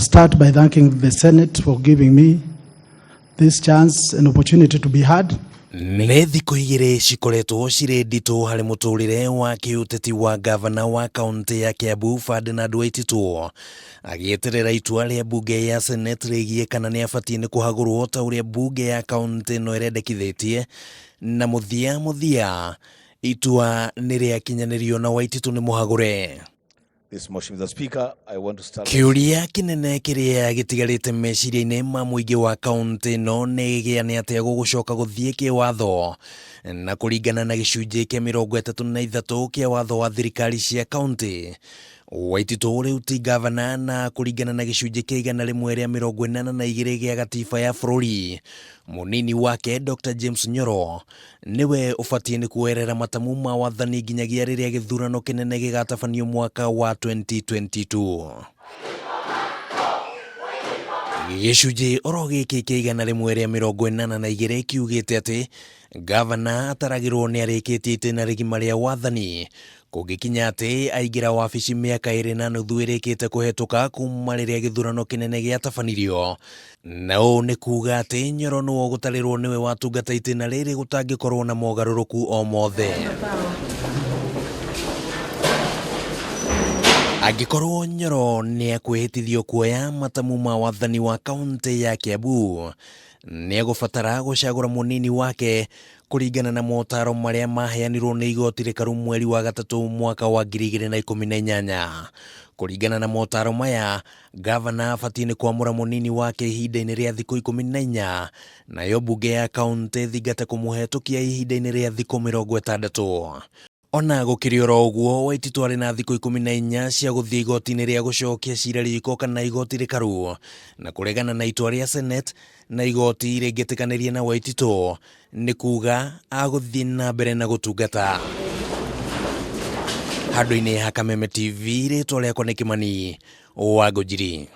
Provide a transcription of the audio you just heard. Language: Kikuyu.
Start by thanking the Senate for giving me this chance and opportunity to be heard. Nĩ thikũ igĩrĩ cikoretwo cirĩ nditũ harĩ mũtũrĩre wa kĩũteti wa ngavana wa kaũntĩ ya Kiambu Ferdinand Waititu agĩeterera itua rĩa mbunge ya Senate rĩgiĩ kana nĩ abatiĩ nĩ kũhagũrwo ta ũrĩa mbunge ya kaũntĩ ĩno ĩrendekithĩtie na mũthia mũthia itua nĩ rĩakinyanĩrio na Waititu nĩ mũhagũre. This motion, Mr. Speaker, I want to start. Kĩũria kĩnene kĩrĩa gĩtigarĩte meciria-inĩ ma mũingĩ wa kaũntĩ ĩno nĩ gĩa nĩ atĩa gũgũcoka gũthiĩ kĩwatho na kũringana na gĩcunjĩ kĩa 33 kĩa watho wa thirikari cia kaũntĩ Waititũ rĩu ti ngavana na kũringana na gĩcunjĩ kĩa 182 gĩa gatiba ya bũrũri mũnini wake Dr. James Nyoro nĩwe ũbatiĩ nĩ kuoerera matamu ma wathani nginyagia rĩrĩa gĩthurano kĩnene gĩgatabanio mwaka wa 2022. Gĩcunjĩ oro gĩkĩ kĩa 182 kiugĩte atĩ ngavana ataragĩrwo nĩ arĩkĩtie itĩna rĩgima rĩa wathani kũngĩkinya atĩ aingĩra wabici mĩaka 2.5 ĩrĩkĩte kũhetũka kuma rĩrĩa gĩthurano kĩnene gĩatabanirio na ũũ nĩ kuga atĩ Nyoro nĩwe ũgũtarĩrwo nĩwe watungata itĩna rĩrĩ gũtangĩkorwo na mogarũrũku o mothe. Angĩkorwo Nyoro nĩ ekwĩhĩtithio kuoya matamu ma wathani wa kaũntĩ ya Kiambu nĩ egũbatara gũcagũra mũnini wake kũringana na motaro marĩa maheanirwo nĩ igoti rĩkaru mweri wa gatatũ mwaka wa 2018. Kũringana na motaro maya, ngavana abatiĩ nĩ kwamũra mũnini wake ihinda-inĩ rĩa thikũ 14 nayo mbunge ya kaũntĩ thingate kũmũhetũkia ihinda-inĩ rĩa thikũ 60. Ona gũkĩrĩ oro ũguo, Waititu arĩ na thikũ 14 cia gũthiĩ igoti-inĩ rĩa gũcokia cira riko kana igoti rĩkaru na kũregana na itua rĩa Senate na igoti rĩngĩtĩkanĩria na Waititu nĩ kuga agũthiĩ na mbere na gũtungata. Handũ-inĩ ha Kameme TV, rĩtwa rĩakwa nĩ Kĩmani wa Ngũnjiri.